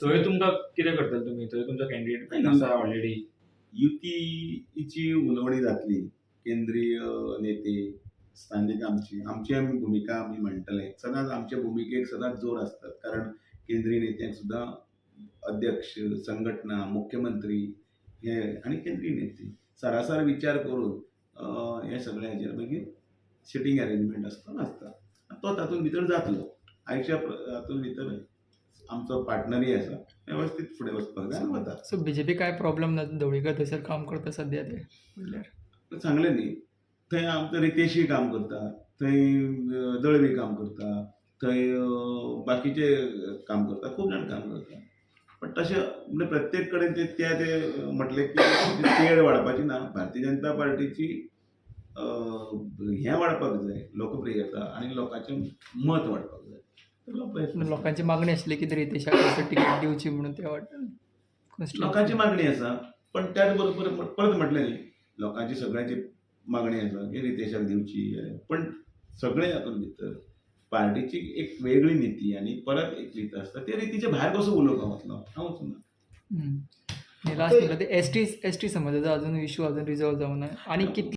थंय तुमकां कितें करतले तुमी? थंय तुमचो कॅन्डिडेट आसा ऑलरेडी. युतीची उलोवणी जातली. केंद्रीय नेते, स्थानीक आमची आमची आमी भुमिका आमी म्हणटले. सदांच आमच्या भुमिकेक सदांच जोर आसतात, कारण केंद्रीय नेत्यांक सुद्दां अध्यक्ष, संघटना, मुख्यमंत्री हे आनी केंद्रीय नेते सरासर विचार करून हे सगळे हाजेर मागीर सिटींग अरेंजमेंट आसता आसता तो तातूंत भितर जातलो. आयच्या हातूंत भितर आमचो पार्टनरय आसा, वेवस्थीत फुडें वचपाक जाय आनी वता. सो बीजेपी काय प्रॉब्लेम ना, ढवळीकर थंयसर काम करता सध्या ते म्हणल्यार. सांगलें न्ही, थंय आमचो रितेशूय काम करता, थंय दळवी काम करता, थंय बाकीचे काम करता, खूब जाण काम करता. पण तशें म्हणजे प्रत्येक कडेन ते त्या ते म्हटलें की तेड वाडपाची ना. भारतीय जनता पार्टीची हें वाडपाक जाय, लोकप्रियता आनी लोकांचें मत वाडपाक जाय. सगळो प्रयत्न आसता. लोकांची मागणी आसली की रितेशाक थंयसर तिकेट दिवची म्हणून ते वाटेन. लोकांची मागणी आसा, पण त्याच बरोबर परत म्हटलें न्ही, लोकांची सगळ्यांची मागणी आसा की रितेशाक दिवची, पण सगळे हातूंत भितर पार्टीची एक वेगळी निती आनी परत एक रीत आसता, ते रितीचे भायर कसो उलोवंक हांव वतलो? हांव वचना. लास्ट म्हणल्यार ते एस टी समाजाचो अजून इशू अजून रिजॉल्व जावना आनी कितले